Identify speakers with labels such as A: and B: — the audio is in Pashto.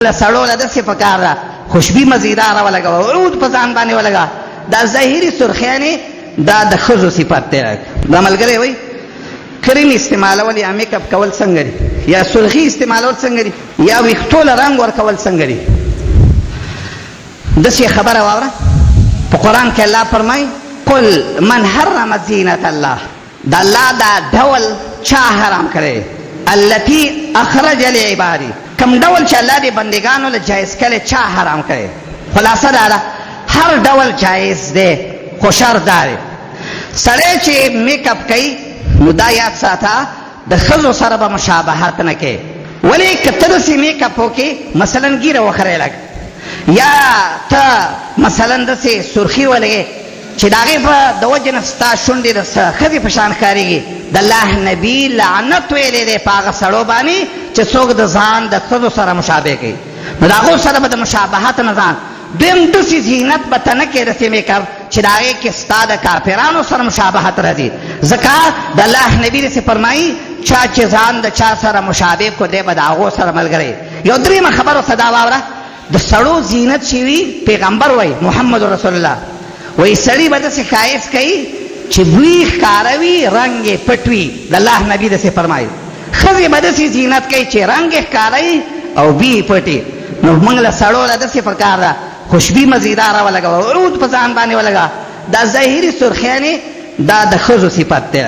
A: له سړو له داسې پکار ده خوشبي مزیداره ولګوه، عود په ځان باندې ولګوه. دا ظاهري سرخیانې دا د ښځو صفت دی. دا ملګری وایي کریم استعمالول یا میک اپ کول څنګه دي، یا سرخي استعمالول څنګه دي، یا ویښتو له رنګ ورکول څنګه دي؟ داسې خبره واوره، په قرآن کې الله فرمایي قل من حرم زینت الله، د الله دا ډول چا حرام کړی؟ التي اخرج لعبادي، کوم ډول چې الله دې بندګانو له جایز کړی چا حرام کړی؟ خلاصه دا ده هر ډول جایز دی، خو شرط دا دی سړی چې میک اپ کوي نو دا یاد ساته د ښځو سره به مشابهت نه کوي. ولې؟ که ته داسې میک اپ وکړې، مثلا ږیره وخرې لږ، یا ته مثلا داسې سرخي ولګې چې د هغې په د وجې نه ستا شونډې د ښځې په شان ښکارېږي، د الله نبي لعنت ویلی دی په هغه سړو باندې چې څوک د ځان د ښځو سره مشابه کوي، نو د هغو سره به د مشابهت نه ځان. دویم داسې زینت به ته نه کوې، داسې میک اپ چې د هغې کې ستا د کافرانو سره مشابهت راځي، ځکه د الله نبي داسې فرمایي چا چې ځان د چا سره مشابه کړو دی به د هغو سره ملګری. یو درېیمه خبره ورته دا واوره، د سړو زینت چې وي، پیغمبر وایي محمد رسول الله وایي سړي به داسې ښایست کوي چې بوی ښکاره وي، رنګ یې پټ وي. د الله نبي داسې فرمایي. ښځې به داسې زینت کوي چې رنګ یې ښکاره وي او بوی یې پټ وي. نو موږ له سړو له داسې پکار ده خوشبي مزیداره ولګوه، عود په ځان باندې ولګوه. دا ظاهري سرخیانې دا د ښځو صفت دی.